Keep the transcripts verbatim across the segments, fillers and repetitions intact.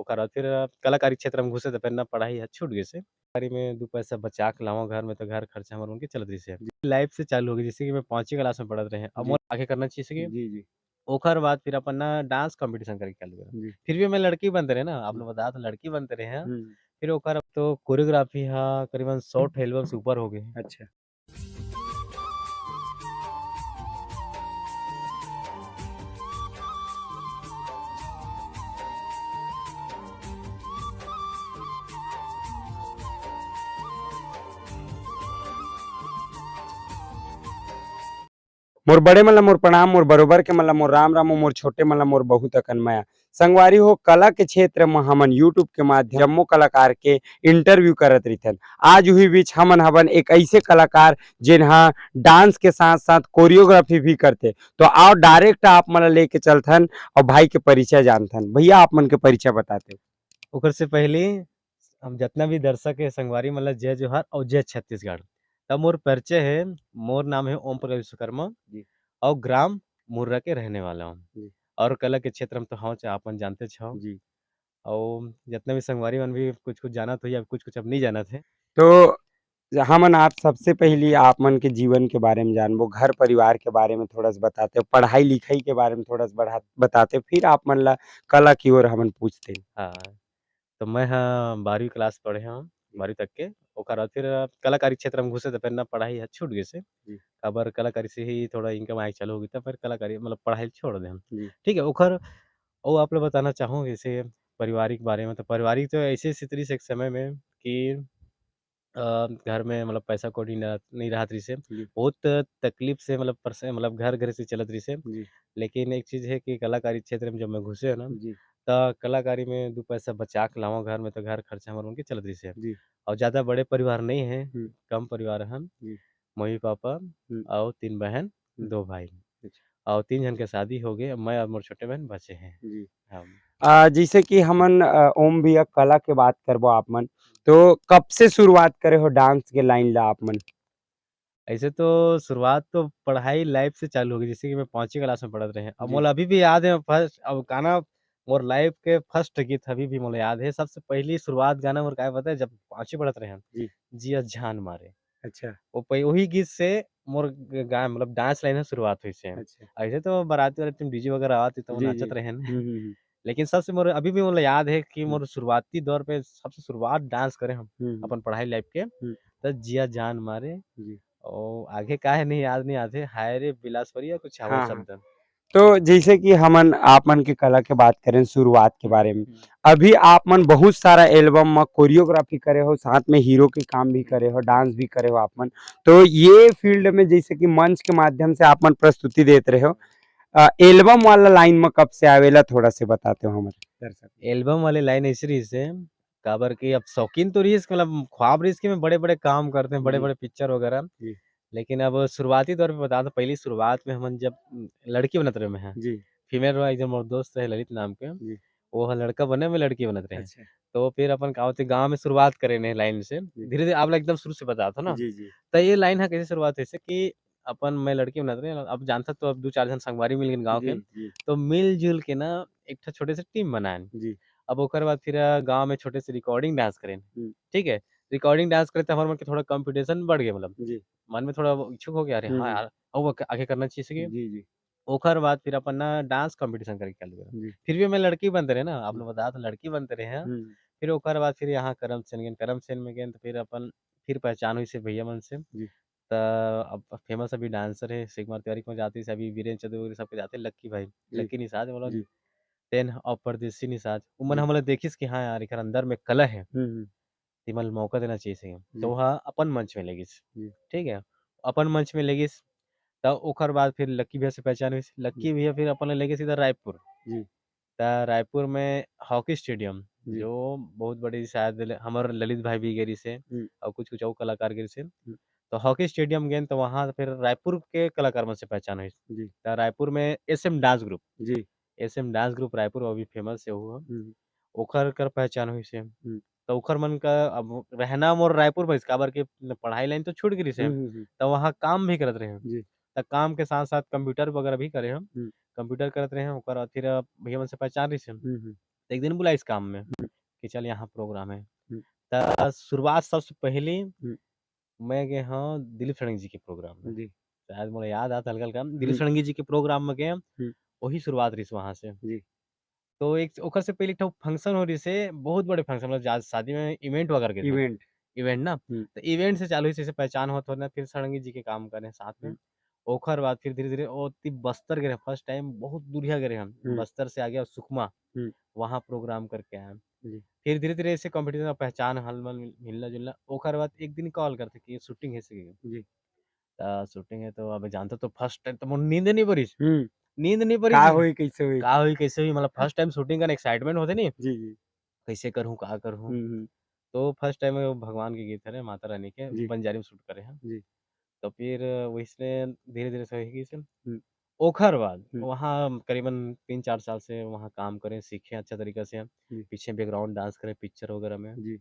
ओकर बाद फिर कलाकारी क्षेत्र में घुसे, त फिर ना पढ़ाई ह छूट गइसे। कलाकारी में दू पैसा बचा के लावों घर में, तो घर खर्चा हमर मन के चलत रहिसे। जी। लाइफ से चालू हो गई, जैसे कि मैं पाँचवीं क्लास में पढ़त रहे, अब जी। मोर आगे करना चाहिए कि जी, जी। ओकर बाद फिर अपन ना डांस कॉम्पिटिशन करे के चालू करा। जी। फिर भी मैं लड़की बनते रहे ना, आप हम्म। लोग बता तो लड़की बनते रहे हैं। हम्म। फिर ओकर तो कोरियोग्राफी हा करीबन सौ ठो एल्बम से ऊपर हो गए। अच्छा। मोर बड़े मन ला मोर प्रणाम, मोर बरोबर के मन ला मोर राम राम, मोर छोटे मन ला मोर बहुत अकन मया। संगवारी हो, कला के क्षेत्र म हमन YouTube के माध्यम जम्मो कलाकार के इंटरव्यू करत रहिथन। आज उही बीच हमन हवन एक ऐसे कलाकार, जेन ह डांस के साथ-साथ कोरियोग्राफी भी करथे। तो आओ, डायरेक्ट आप मन ला लेके चलथन और भाई के परिचय जानथन। भैया, आप मन के परिचय बताते। ओकर से पहले हम जितना भी दर्शक हे, संगवारी मन ला जय जोहार और जय छत्तीसगढ़। तब मोर परिचय हे, मोर नाम हे ओम प्रकाश विश्वकर्मा जी। और ग्राम मुर्रा के रहने वाला हूँ। जी। और कला के क्षेत्र में तो हव, चाहे आप मन जानते छव। जी। और जितना भी संगवारी मन भी कुछ-कुछ जानत होही, अब कुछ-कुछ अब नहीं जानत हे। तो हमन आप सबसे पहली आप मन के जीवन के बारे में जानबो, घर परिवार के बारे में थोड़ा सा बताते, पढ़ाई लिखाई के बारे में थोड़ा सा बढ़ा-, बताते, फिर आप मन ला कला की ओर हमन पूछते। हाँ, तो मैं ह बारहवीं क्लास पढ़े हव, बारहवीं तक के। ओकर बाद फिर कलाकारी क्षेत्र में घुसे, त फिर ना पढ़ाई ह छूट गइसे। जी। काबर कलाकारी से ही थोड़ा इनकम आए चालू हो गई, त फिर कलाकारी मतलब पढ़ाई छोड़ दे हम। जी। ठीक है, ओकर, वो आप लोग बताना चाहूँ जैसे पारिवारिक बारे में, तो पारिवारिक तो ऐसे स्थिति रहिस एक समय में कि अ, घर में मतलब पैसा कौड़ी ना, नहीं रहत रहिसे। जी। बहुत तकलीफ से मतलब परसे-, मतलब घर घर से चलत रहिसे। जी। लेकिन एक चीज़ है कि कलाकारी क्षेत्र में जब मैं घुसे हव ना, जी। त कलाकारी में दू पैसा बचा के लावों घर में, तो घर खर्चा हमर मन के चलत रहिसे। जी। और ज़्यादा बड़े परिवार नहीं है, हम्म। कम परिवार हन। जी। मम्मी पापा हम्म। और तीन बहन, हम्म। दो भाई। अच्छा। और तीन झन के शादी हो गए, मैं और मोर छोटे बहन बचे हैं। जी। हाँ। अ, जैसे कि हमन, अ, ओम भैया कला के बात करबो आप मन, तो कब से शुरुआत करे हो डांस के लाइन ला आप मन? ऐसे तो शुरुआत तो पढ़ाई लाइफ से चालू हो गई, जैसे कि मैं पाँचवीं क्लास में पढ़त रहे। अब जी। मोला अभी भी याद है फर्स्ट, अब गाना मोर लाइफ के फर्स्ट गीत अभी भी मोला याद है। सबसे पहली शुरुआत गाना मोर का पता है, जब पाँचवीं पढ़त रहे हम, जी। जिया जान मारे। अच्छा। वो पहि-, वही गीत से मोर ग-, गा-, मतलब डांस लाइन ह शुरुआत होइसे। अच्छा। ऐसे तो बाराती वाले टाइम डीजे वगैरह आती, तो जी, नाचत जी। रहे हैं। हम्म, हम्म, हम्म। लेकिन सबसे मोर अभी भी मोला याद है कि हम्म। मोर शुरुआती दौर पे सबसे शुरुआत डांस करे हम हम्म, हम्म। अपन पढ़ाई लाइफ के, हम्म। तो जिया जान मारे। जी। और आगे का है नहीं याद नहीं आते, हाय रे बिलासपुरिया कुछ आवत हाँ, हाँ। शब्द। तो जैसे कि हमन आप मन के कला के बात करें शुरुआत के बारे में, हम्म। अभी आप मन बहुत सारा एल्बम में कोरियोग्राफी करे हो, साथ में हीरो के काम भी करे हो, डांस भी करे हो आप मन। तो ये फील्ड में जैसे कि मंच के माध्यम से आप मन प्रस्तुति देत रहे हो, अ, एल्बम वाला लाइन में कब से आवेला, थोड़ा से बताते हो हमारे दर्शक। एल्बम वाले लाइन ऐसे रहिसे, काबर कि अब शौकीन तो रहिस, मतलब ख्वाब रहिस कि मैं बड़े-बड़े काम करते हैं, जी। बड़े-बड़े पिक्चर वगैरह। जी। लेकिन अब शुरुआती दौर पे बता दो, पहली शुरुआत में हमन जब, उम, लड़की बनत रहे मैं, जी। फीमेल रहा, एक जन मोर दोस्त है ललित नाम के, जी। वो ह लड़का बने, मैं लड़की बनत रहे। अच्छा। तो फिर अपन का होते गाँव में शुरुआत करे ने लाइन से, जी। धीरे-धीरे आप लोग एकदम शुरू से बता दो ना। जी, जी। तो ये लाइन है कैसे शुरुआत होइसे कि अपन मैं लड़की बनत रहे, अब जानता तो अब दू चार जन संगवारी मिल गए गाँव जी, के, जी। तो मिलजुल के ना एक ठो छोटे से टीम बनाएन। जी। अब ओकर बाद फिर, अ, गाँव में छोटे से रिकॉर्डिंग डांस करेन। हम्म। ठीक है, रिकॉर्डिंग डांस करे तो हमारे मन के थोड़ा कॉम्पिटिशन बढ़ गया, मतलब जी। मन में थोड़ा वो इच्छुक हो गया, "अरे हम्म, हाँ हम्म। यार, अब आगे करना चाहिए।" जी, जी। ओकर बाद फिर अपन ना डांस कॉम्पिटिशन करे के चालू करा। जी। फिर भी मैं लड़की बनते रहे ना, आप हम्म। लोग बता तो लड़की बनते रहे हैं। हम्म। फिर ओकर बाद फिर यहाँ करम सेन गेन, करम सेन में गेन तो फिर अपन फिर पहचान होइसे भैया मन से। जी। त अब फेमस अभी डांसर है, शिव कुमार तिवारी के मजा आती है, अभी वीरेंद्र चतुर्वेदी सबके जाते हैं, लक्की भाई, जी। लक्की निषाद बोला, जी। तेन और परदेसी निषाद, उमन जी। हमला देखिस कि हाँ यार, एकर अंदर में कला है, हम्म, हम्म। तेमन मौका देना चाहिए सही। जी। तो वह अपन मंच में लेगिस, जी। ठीक है, अपन मंच में लेगिस, त ओकर बाद फिर लक्की भैया से पहचान हुई, लक्की जी। भैया फिर अपन ले लेगिस सीधा रायपुर। जी। त रायपुर में हॉकी स्टेडियम, जी। जो बहुत बड़ी शायद ल-, हमर ललित भाई भी गे रहिसे हम्म। और कुछ-कुछ और कलाकार गे रहिसे। हम्म। तो हॉकी स्टेडियम गेन तो वहाँ फिर रायपुर के कलाकार मन से पहचान हुई। जी। त रायपुर में एसएम डांस ग्रुप। जी। एसएम डांस ग्रुप रायपुर अभी फेमस है वो। हम्म। ओखर कर पहचान हुई से। हम्म। तो ओखर मन का अब रहना मोर रायपुर में, काबर के पढ़ाई लाइन तो छूट गई से। हम्म, हम्म, हम्म। तो वहाँ काम भी करत रहे। जी। त काम के साथ-साथ कंप्यूटर वगैरह भी करे हम। हम्म। कंप्यूटर करत रहे हैं, ओकर बाद फिर, अ, भैया मन से पहचान रहिस हे। हम्म, हम्म। तो एक दिन बुलाइस काम में कि चल यहाँ प्रोग्राम है। त शुरुआत सबसे पहली मैं गए हूँ दिलीप षडंगी जी के प्रोग्राम में। जी। शायद मोला याद आता हल्का हल्का, दिलीप षडंगी जी के प्रोग्राम में गए। वही शुरुआत रही वहां से। जी। तो एक ओकर से पहले एक ठो फंक्शन हो रही से, बहुत बड़े फंक्शन, मतलब जा- शादी में इवेंट वगैरह के इवेंट। इवेंट ना। हम्म। तो इवेंट से चालू हुई, जैसे पहचान होत होत ना, फिर षडंगी जी के काम करे साथ में। हम्म। ओकर बाद फिर धीरे धीरे ओ ती बस्तर गए, फर्स्ट टाइम बहुत दूरिया गए हम। हम्म। बस्तर से आगे सुकमा, हम्म। वहाँ प्रोग्राम करके आए। जी। फिर धीरे धीरे ऐसे कंपटीशन का पहचान हल मल मिल- मिलना जुलना। ओकर बाद एक दिन कॉल करते कि शूटिंग है से। जी। त शूटिंग है तो अब जानता तो फर्स्ट टाइम तो मोर नींद नहीं पड़ी। हम्म। नींद नहीं पड़ी का जी। होई, कैसे होई? का होई, कैसे होई, मतलब फर्स्ट टाइम शूटिंग का एक्साइटमेंट होते नहीं, जी, जी। कैसे करूँ, का करूँ। हम्म, हम्म। तो फर्स्ट टाइम वो भगवान के गीत हरे, माता रानी के, जी। बंजारी में शूट करे हैं। जी। तो फिर वैसने धीरे धीरे से होई गई से। हम्म। ओखर बाद हम्म। वहाँ करीबन तीन चार साल से वहाँ काम करें, सीखे अच्छा तरीका से। जी। पीछे बैकग्राउंड डांस करें पिक्चर वगैरह में। जी।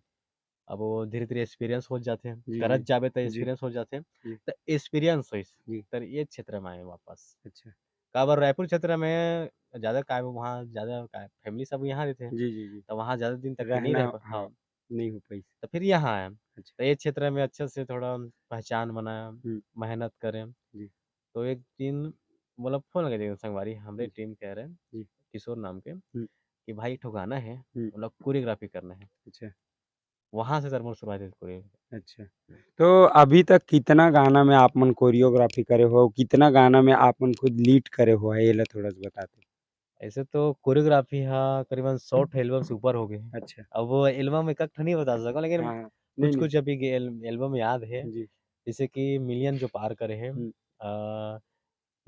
अब वो धीरे धीरे एक्सपीरियंस हो जाते हैं, जी, करत जी। जाबे त जी। एक्सपीरियंस हो जाते हैं। जी। त एक्सपीरियंस होइस जी। तर ये क्षेत्र में आए वापस। अच्छा। काबर रायपुर क्षेत्र में ज्यादा का वहाँ ज्यादा का फैमिली सब यहाँ रहते हैं। जी, जी, जी। तो वहाँ ज्यादा दिन तक नहीं रहना, रह पा- हाँ, हाँ। नहीं हो पाई। तो फिर यहाँ आए। अच्छा। तो ये क्षेत्र में अच्छे से थोड़ा पहचान बनाया, हम्म। मेहनत करें। जी। तो एक दिन मतलब फोन लगे थे संगवारी, हमरे जी। टीम के रहे, जी। किशोर नाम के, हम्म। कि भाई एक ठो गाना है, हम्म। मतलब कोरियोग्राफी करना है। अच्छा। वहाँ से सर मोर शुरुआत है कोरियो। अच्छा। तो अभी तक कितना गाना में आप मन कोरियोग्राफी करे हो, कितना गाना में आप मन खुद लीड करे हो, ये ला थोड़ा सा बताते। ऐसे तो कोरियोग्राफी हा करीबन सौ ठो एल्बम से ऊपर हो गए। अच्छा। अब वो एल्बम एक एक ठो नहीं बता सको, लेकिन हाँ, हाँ। कुछ नहीं, कुछ नहीं। अभी गे-, एल-, एल्बम याद है, जी। जैसे कि मिलियन जो पार करे हैं, हम्म। आ,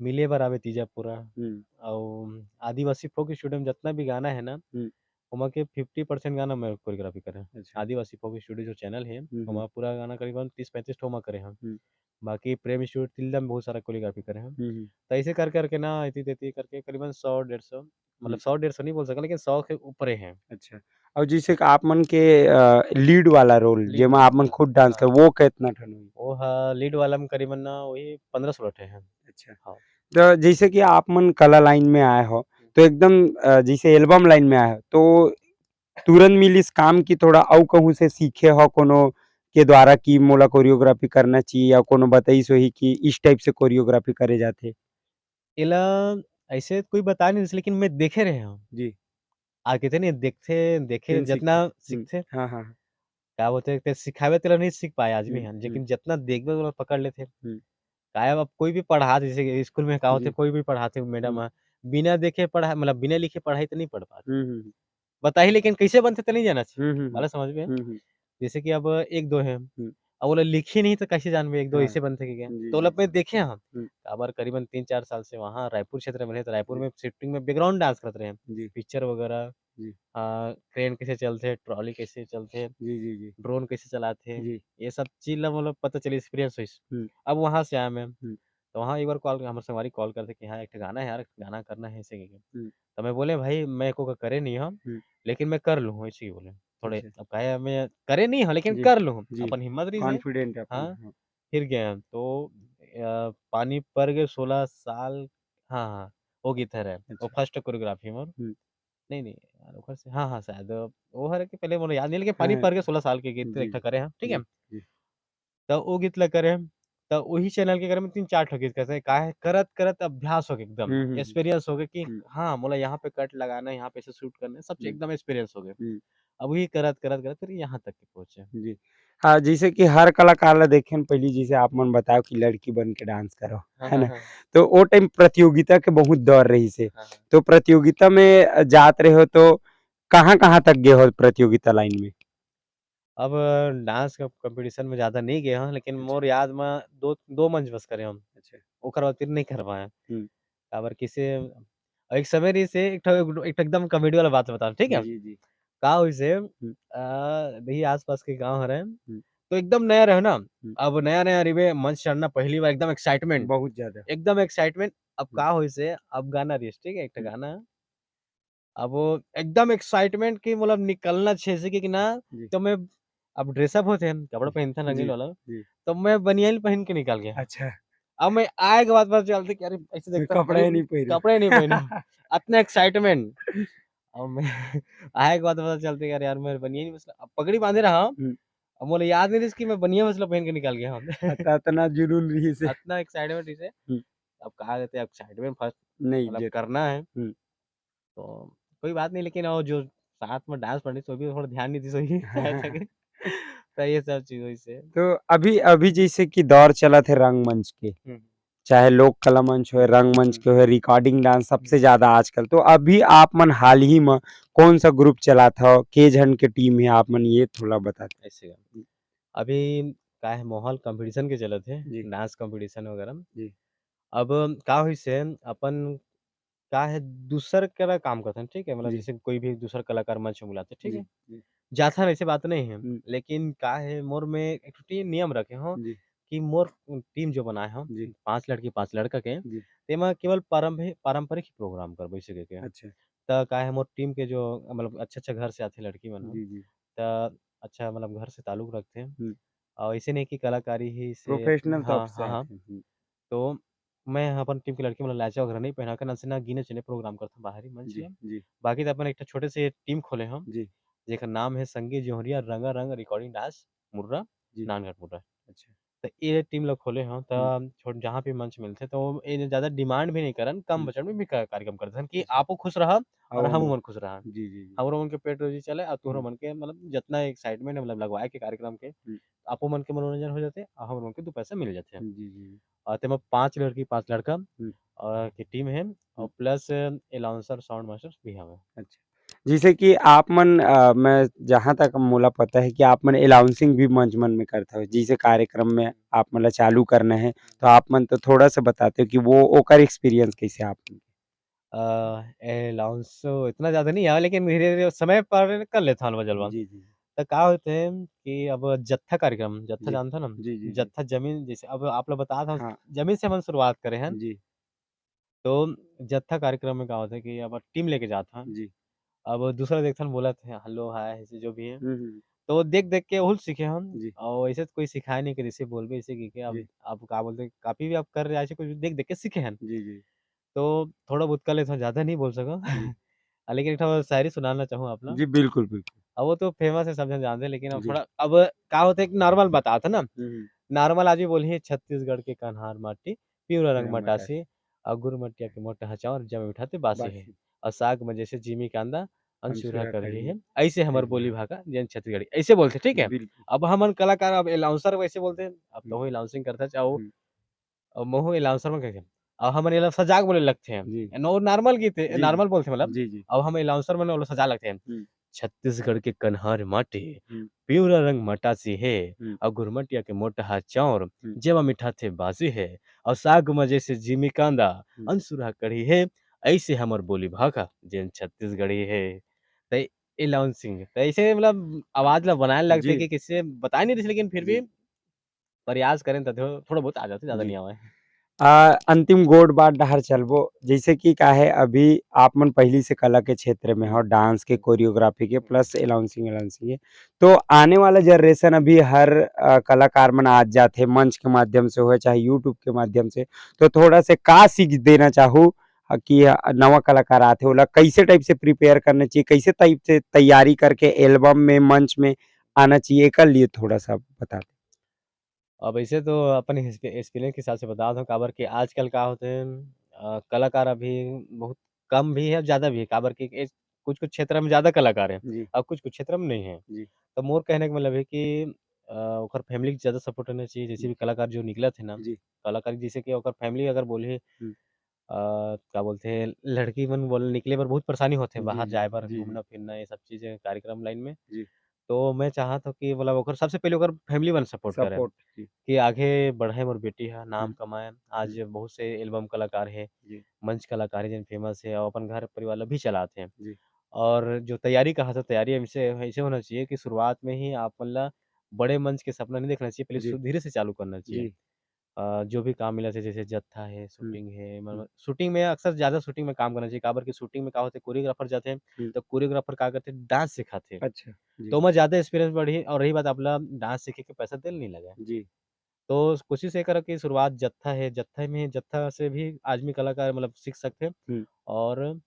मिले बर आवे तीजा पूरा, हम्म। और आदिवासी फोक स्टूडियो में जितना भी गाना है ना, हम्म। ओमा के फिफ्टी परसेंट गाना मैं कोरियोग्राफी करे हूँ। अच्छा। आदिवासी फोक स्टूडियो जो चैनल है, हम्म, हम्म। ओमा पूरा गाना करीबन तीस पैंतीस ठो ओमा करे हैं। हम्म। बाकी प्रेम स्टूडियो तिल्दा में बहुत सारा कोरियोग्राफी करे हैं। हम्म, हम्म। तो ऐसे कर करके ना, इतनी तेती करके करीबन सौ डेढ़ सौ, मतलब हम्म। सौ डेढ़ सौ नहीं बोल सका, लेकिन सौ के ऊपरे हैं। अच्छा। और जैसे कि आप मन के, अ, लीड वाला रोल, लीड। जेमा आप मन खुद डांस हाँ। कर, वो कितना ठन होई? वो हा, लीड वाला में करीबन ना वही पन्द्रह सोलह ठे हैं। अच्छा। हाँ। तो जैसे कि आप मन कला लाइन में आए हो, हम्म। तो एकदम, अ, जैसे एल्बम लाइन में आए हो, तो तुरंत मिलिस काम की थोड़ा अउ कहूँ से सीखे हो कोनो के द्वारा कि मोला कोरियोग्राफी करना चाहिए या कोनो बताइस होही कि इस टाइप से कोरियोग्राफी करे जाथे? एला ऐसे कोई बता नहीं रहिस, लेकिन मैं देखे रहे हूँ। जी। आ कहते नहीं, देखते, देखे तेन जितना सीखते। हम्म। सीखते। हाँ, हाँ, हाँ। का बोलते हैं, ते सिखावे तेला नहीं सीख पाए आज भी हम्म, हम, हम्म। लेकिन जितना देखबे, ओला पकड़ लेते। हम्म। का अब कोई भी पढ़ा, जैसे कि स्कूल में का होते, हम्म। कोई भी पढ़ाते, मैडम हम्म। हा, बिना देखे पढ़ा, मतलब बिना लिखे पढ़ाई तो नहीं पढ़ पाते। हम्म, हम्म, हम्म। बताही, लेकिन कैसे बनते तो नहीं जाना चाहिए। हम्म, हम्म, हम्म। मतलब समझ में? हम्म, हम्म। जैसे कि अब एक दो है, हम्म। अब ओला लिखी नहीं तो कैसे जानबे एक दो हाँ। ऐसे बनते कि क्या? जी, तो ओला जी। मैं देखे हम। हम्म। काबर करीबन तीन चार साल से वहाँ रायपुर क्षेत्र में रहे, तो रायपुर जी। में शिफ्टिंग में बैकग्राउंड डांस करत रहे हैं। जी। पिक्चर वगैरह, जी। आ, क्रेन कैसे चलते, ट्रॉली कैसे चलते, जी, जी, जी। ड्रोन कैसे चलाते, जी। ये सब चीज ला मतलब पता चली, एक्सपीरियंस होइस। हम्म। अब वहाँ से आया मैं, हम्म। तो वहाँ एक बार कॉल, हमारे संगवारी कॉल करते कि हाँ, एक ठे गाना है यार, गाना करना है ऐसे करके। हम्म। तो मैं बोले, "भाई, मैं एको का करे नहीं हूँ, हम्म। लेकिन मैं कर लूँ," ऐसे ही बोले। थोड़े, अच्छा। अब काहे मैं करे नहीं हूँ, लेकिन जी। कर लूँ, जी। अपन हिम्मत रही से। कॉन्फिडेंट है अपन, हाँ, हाँ। फिर गए हम, तो, अ, पानी पर गए सोलह साल, हाँ, हाँ, वो गीत हरे, वो अच्छा। फर्स्ट कोरियोग्राफी मोर। हम्म। नहीं, नहीं, यार, ओकर से, हाँ, हाँ, शायद, वो हरे कि पहले मोला याद नहीं, लेकिन पानी हाँ। पर गए सोलह साल के गीत जी, एक ठा करे हम, ठीक है? जी, जी। त ओ गीत ला करे, त ओही चैनल के करे में तीन चार ठो गीत करे, काहे करत, करत अभ्यास हो गए एकदम, हम्म, हम्म, हम्म। एक्सपीरियंस हो गए कि हम्म। हाँ, मोला यहाँ पे कट लगाना है, यहाँ पे ऐसे शूट करना है, सब चीज हम्म। एकदम एक्सपीरियंस हो गए। हम्म। अब वही करत, करत, करत फिर यहाँ तक के पहुंचे। जी। हाँ, जैसे कि हर कलाकार ला देखे न, पहली जैसे आप मन बताओ कि लड़की बन के डांस करो, हाँ, है हाँ, ना? हाँ। तो ओ टाइम प्रतियोगिता के बहुत दौर रही से। हाँ, हाँ। तो प्रतियोगिता में जात रहे हो तो कहाँ-कहाँ तक गए हो प्रतियोगिता लाइन में? अब डांस क-, कॉम्पिटिशन में ज्यादा नहीं गए हूँ, लेकिन अच्छा। मोर याद में दो, दो मंच बस करे हम। अच्छा। ओकर बाद फिर नहीं कर पाए। हम्म। काबर किसे, एक समय रही से एक ठो, एक ठो एकदम कॉमेडी वाला बात बताओ, ठीक है? जी, जी। का हुई से, हम्म। आ, यही आसपास के गांव हरे, हम्म। तो एकदम नया रहे ना, हम्म। अब नया नया रिबे मंच चढ़ना पहली बार, एकदम एक्साइटमेंट, बहुत ज्यादा। एकदम एक्साइटमेंट। अब हम्म। का हुई से, अब गाना रही, ठीक है, एक ठो हम्म। गाना, अब वो एकदम एक्साइटमेंट की मतलब निकलना छे से कि ना, जी। तो मैं अब ड्रेसअप होते हैं, कपड़ा जी। पहनते हैं रंगीन जी। वाला, जी। तो मैं बनियान पहन के निकल गया। अच्छा। अब मैं आए के बाद पता चलते कि अरे ऐसे देखता कपड़ा ही हूँ, नहीं पहना। कपड़ा ही नहीं पहना। इतना एक्साइटमेंट। अब मैं आए के बाद पता चलते यार, यार मैं बनिया नहीं, मतलब अब पगड़ी बांधे रहा हूँ। हम्म। अब मोला याद नहीं रहिस कि मैं बनिया मतलब पहन के निकल गया हूँ। अत-, अतना जुनून रहिस हे। अतना एक्साइटमेंट रहिस हे। हम्म। अब कहा देते एक्साइटमेंट फर्स्ट नहीं, मतलब जे करना है। हम्म। तो कोई बात नहीं, लेकिन और जो साथ में डांस पार्टनर रहिस, वो भी थोड़ा ध्यान नहीं दिस होही। हाँ, ऐसा हाँ। कि तो ये सब चीज होइस हे। तो अभी, अभी जैसे कि दौर चलत हे रंगमंच के, हम्म। चाहे लोक कला मंच होय, रंगमंच हम्म। के होय, रिकॉर्डिंग डांस सबसे हम्म। ज्यादा आजकल। तो अभी आप मन हाल ही में कौन सा ग्रुप चलात हव, के झन के टीम हे, आप मन ये थोड़ा बता दें। ऐसे का। अभी का है, माहौल कंपटीशन के चलत हे, जी। डांस कंपटीशन वगैरह में। जी। अब का होइस हे, अपन का है, दूसर करा काम करथन, ठीक है? मतलब जी। जैसे कोई भी दूसर कलाकार मंच में बुलाथे, ठीक जी, है? जी। जाथन, ऐसे बात नहीं है, हम्म। लेकिन का है, मोर में एक ठो टीम नियम रखे हों जी। कि मोर टीम जो बनाए हों, जी। पाँच लड़की, पाँच लड़का के, जी। तेमा केवल पारंपरिक, पारंपरिक ही प्रोग्राम करबो, ऐसे कह के। अच्छा। त का है, मोर टीम के जो, मतलब, अच्छा-अच्छा घर से आथे लड़की मन ह, जी, जी। त अच्छा, मतलब, घर से ताल्लुक रखथे। हम्म। और ऐसे नहीं कि कलाकारी ही से प्रोफेशनल तौर हाँ, से हाँ, हाँ। आथे। हम्म। तो मैं अपन टीम के लड़की मन ल लहचा वगैरह नहीं पहना के, ना से ना गिने चुने प्रोग्राम करथन बाहरी मंच जी, में। जी। बाकी तो अपन एक ठो छोटे से टीम खोले हन, जी। जेकर नाम है संगीत जोहरिया रंगा रंग रिकॉर्डिंग डांस मुर्रा, जी। नानगढ़ मुर्रा। अच्छा। तो ये टीम ल खोले हन, त हम्म। छोट जहाँ भी मंच मिलथे, तो ये ज्यादा डिमांड भी नहीं करन, कम हम्म। बजट में भी का-, कार्यक्रम करथन कि अच्छा। आपो खुश रहा और और हम हमू मन खुश रहा। जी, जी, जी। हमरो मन के पेट रोजी चले और तुहरो हम्म। मन के, मतलब, जितना एक्साइटमेंट, मतलब, लगवाए के कार्यक्रम के, हम्म। आपो मन के मनोरंजन हो जाथे और हमरो मन के दू पैसा मिल जाथे। जी, जी, जी। और तेमा पाँच लड़की, पाँच लड़का हम्म। और की टीम है और हम्म। प्लस अनाउंसर, साउंड मास्टर भी हवे। अच्छा। जैसे कि आप मन, अ, मैं जहाँ तक मोला पता है कि आप मन अनाउंसिंग भी मंच मन में करत हव, जैसे कार्यक्रम में आप मन ला चालू करना है, तो आप मन तो थोड़ा सा बताते हो कि वो ओकर एक्सपीरियंस कैसे आप मन के? अ, अनाउंस तो इतना ज्यादा नहीं आवे, लेकिन धीरे-धीरे समय पर कर लेथन वो जलवा। जी, जी। त का होथे कि अब जत्था कार्यक्रम, जत्था जी। जानथव ना? जी, जी, जी। जत्था जमीन, जैसे अब आप लोग बतात हव, हाँ। जमीन से हमन शुरुआत करे हन। जी। तो जत्था कार्यक्रम में का होथे कि अब टीम लेके जात हन। जी। अब दूसरा देखथन बोलत हे, हेलो, हाय, ऐसे जो भी है। हम्म, हम्म। तो देख-देख के ओहू ल सीखे हन। जी। और ऐसे तो कोई सिखाए नहीं कि जैसे बोलबे, ऐसे कि, कि अब, जी। अब का बोलते, काफी भी आप कर रहे, ऐसे कुछ देख-देख के सीखे हन। जी, जी। तो थोड़ा बहुत कर लेथन, ज्यादा नहीं बोल सकव। जी। आ, लेकिन एक ठो शायरी सुनाना चाहूँ आप ला। जी, बिल्कुल, बिल्कुल। अब वो तो फेमस है, सब झन जानथे, लेकिन अब जी। थोड़ा, अब का होथे, एक नॉर्मल बतात हन ना। हम्म, हम्म। नॉर्मल आज भी बोलही, छत्तीसगढ़ के कन्हार माटी, पिंवरा रंग रंग मटासी। मटासी, अउ गुरमटिया के मोटहा चांवर, जब मिठाथे बासी हे। बासी। अउ साग में जैसे जिमी कांदा, अनसुरहा अनसुरहा कढ़ी कढ़ी हे। हे। ऐसे हमर जी। बोली भाखा, जेन छत्तीसगढ़ी, ऐसे बोलथे, ठीक है? बिल्कुल। अब हमन कलाकार, अब अनाउंसर वैसे बोलथे, अब हम्म। तहूँ अनाउंसिंग करथच, अउ, हम्म। अब महूँ अनाउंसर मन कहिथे। अब हमन एला सजाक बोले लगथे। जी। नौ-, नॉर्मल गीत हे, जी। नॉर्मल बोलथे मतलब। जी, जी। अब हम अनाउंसर मन ओला सजा लगथे। हम्म। छत्तीसगढ़ के कन्हार माटी, हम्म। पिंवरा रंग मटासी हे, हम्म। अउ गुरमटिया के मोटहा चांवर, हम्म। जेमा मिठाथे बासी हे, अउ साग म जैसे जिमी कांदा, हम्म। अनसुरहा कढ़ी हे, ऐसे हमर बोली भाखा, जेन छत्तीसगढ़ी हे। त अनाउंसिंग, त ऐसे मतलब आवाज ला बनाए लगथे जी। कि किसी से बताए नहीं रहिस, लेकिन फिर भी जी। प्रयास करेन त थो-, थोड़ा बहुत आ जाथे, ज्यादा जी। नहीं आवे। आ, अंतिम गोठ बात डहर चलबो, जैसे कि का हे, अभी आप मन पहिली से कला के क्षेत्र में हो, डांस के, कोरियोग्राफी के, प्लस अनाउंसिंग, अनाउंसिंग के, तो आने वाला जनरेशन अभी हर, अ, कलाकार मन आज जाथे मंच के माध्यम से होय, चाहे YouTube के माध्यम से, तो थोड़ा से का सीख देना चाहू, अ, कि, अ, नवा कलाकार आथे, ओला कैसे टाइप से प्रिपेयर करना चाहिए, कैसे टाइप से तैयारी करके एल्बम में, मंच में आना चाहिए, एकर लिए थोड़ा सा बता दें। अब ऐसे तो अपन एक्सपी-, एक्सपीरियंस के हिसाब से बतात हूँ, काबर कि आजकल का होथे, अ, कलाकार अभी बहुत कम भी है, ज्यादा भी है, काबर कि ए-, कुछ-कुछ क्षेत्र में ज्यादा कलाकार है जी। और कुछ-कुछ क्षेत्र में नहीं है। जी। तो मोर कहने का मतलब है कि, अ, ओकर फैमिली के ज्यादा सपोर्ट रहना चाहिए, जैसे जी। भी कलाकार जो निकलत है ना, जी। कलाकार जैसे कि ओकर फैमिली अगर बोलही, हम्म। अ, का बोलथे, लड़की मन बोल निकले बर बहुत परेशानी होथे, जी, बाहर जी, जाए बर, जी, जी। घूमना फिरना, ये सब चीजें कार्यक्रम लाइन में। जी। तो मैं चाहत हूँ कि मतलब ओकर सबसे पहले ओकर फैमिली मन सपोर्ट करें सपोर्ट, जी। कि आगे बढ़े मोर बेटी ह, नाम हम्म। कमाए। आज हम्म। बहुत से एल्बम कलाकार हे, जी। मंच कलाकार हे, जेन फेमस हे और अपन घर परिवार ला भी चलात हे। जी। और जो तैयारी कहा था, तैयारी ऐसे, ऐसे होना चाहिए कि शुरुआत में ही आप मन ला बड़े मंच के सपना नहीं देखना चाहिए, पहले जी। सु-, धीरे से चालू करना चाहिए। जी। अ, जो भी काम मिलत हे, जैसे जत्था हे, हम्म। शूटिंग हे, मतलब हम्म। शूटिंग में अक्सर ज्यादा शूटिंग में काम करना चाहिए, काबर कि शूटिंग में का होथे, कोरियोग्राफर जाथे, हम्म। तो कोरियोग्राफर का करथे, डांस सिखाथे। अच्छा, जी। तो ओमा ज्यादा एक्सपीरियंस बढ़ही। और रही बात आप ला डांस सीखे के पैसा देल नहीं लगे। जी। तो कोशिश ये करो कि शुरुआत जत्था हे, जत्था में, जत्था से भी आदमी कलाकार मतलब सीख सकथे। हम्म। और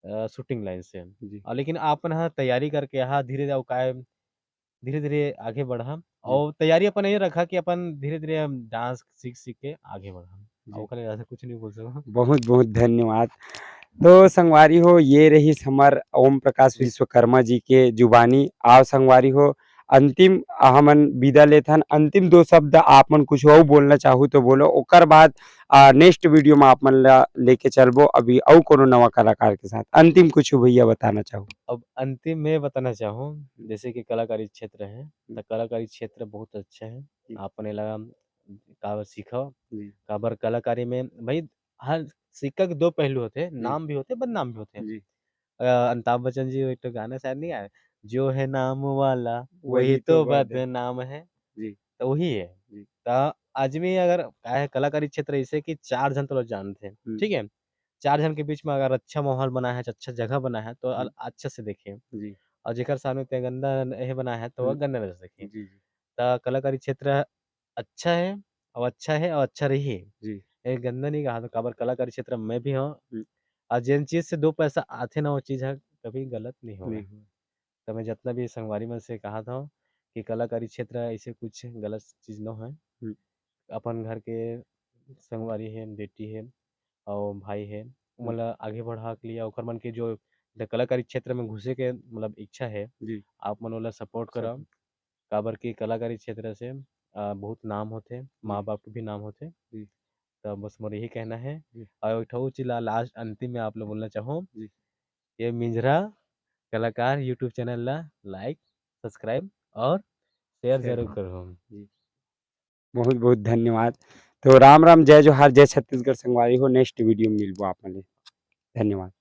अ, शूटिंग लाइन से। जी। अ, लेकिन आप मन ह तैयारी करके यहाँ धीरे-धीरे अउ काय धीरे-धीरे आगे बढ़ा जी। और तैयारी अपन ये रखा कि अपन धीरे-धीरे हम डांस सीख-सीख के आगे बढ़ा। जी। अउ ओकर ले ज्यादा कुछ नहीं बोल सकूँ। बहुत-बहुत धन्यवाद। तो संगवारी हो, ये रहिस हमर ओम प्रकाश जी। विश्वकर्मा जी के जुबानी। अउ संगवारी हो, अंतिम हमन विदा लेथन, अंतिम दो शब्द आप मन कुछ अउ बोलना चाहू तो बोलो, ओकर बाद, अ, नेक्स्ट वीडियो में आप मन ला लेके चलबो अभी अउ कोनो नवा कलाकार के साथ। अंतिम कुछ भैया बताना चाहू? अब अंतिम में बताना चाहूँ, हम्म। जैसे कि कलाकारी क्षेत्र है, हम्म। तो कलाकारी क्षेत्र बहुत अच्छा है। जी। आप मन एला काबर सीखव, जी। काबर कलाकारी में भाई हर सिक्का के दो पहलू होते हैं, जी। नाम भी होते हैं, बदनाम भी होते हैं। जी। अ, अमिताभ बच्चन जी एक ठो गाना शायद नहीं आया, "जो है नाम वाला वही वही तो तो बद-, बदनाम है।" जी। तो वही है। जी। तो आदमी अगर काहे कलाकारी क्षेत्र ऐसे कि चार झन तो लोग जानते हैं, हम्म। ठीक है? चार झन के बीच में अगर अच्छा माहौल बना है, अच्छा जगह बना है, तो अल-, हम्म। अच्छा से देखे। जी। और जेकर सामने ते गंदा न-, ये बना है, तो वो हम्म। गंदा नजर से देखे। जी, जी। तो कलाकारी क्षेत्र अच्छा है, और अच्छा है, और अच्छा रही। जी। ये गंदा नहीं कहा तो काबर कलाकारी क्षेत्र में भी हूँ। हम्म। और जिन चीज से दो पैसा आथे ना, वो चीज है कभी गलत नहीं होगा। नहीं होगा। तो मैं जितना भी संगवारी मन से कहा था कि कलाकारी क्षेत्र ऐसे कुछ गलत चीज न है। हम्म। अपन घर के संगवारी है, बेटी है और भाई है, हम्म। मतलब आगे बढ़ा के लिए ओकर मन के जो द-, कलाकारी क्षेत्र में घुसे के मतलब इच्छा है, जी। आप मन ओला सपोर्ट करा। सपोर्ट। काबर कि कलाकारी क्षेत्र से, अ, बहुत नाम होथे, जी। माँ-बाप के भी नाम होथे। जी। तो बस मोर यही कहना है। जी। और एक ठो चीज ला लास्ट अंतिम में आप लोग बोलना चाहूँ, जी। ये मिंजरा कलाकार YouTube चैनल ला लाइक, सब्सक्राइब और शेयर शेयर जरूर करो। करो। जी। बहुत-बहुत धन्यवाद। तो राम राम, जय जोहार, जय छत्तीसगढ़ संगवारी हो। नेक्स्ट वीडियो में मिलबो आप मन ले। धन्यवाद।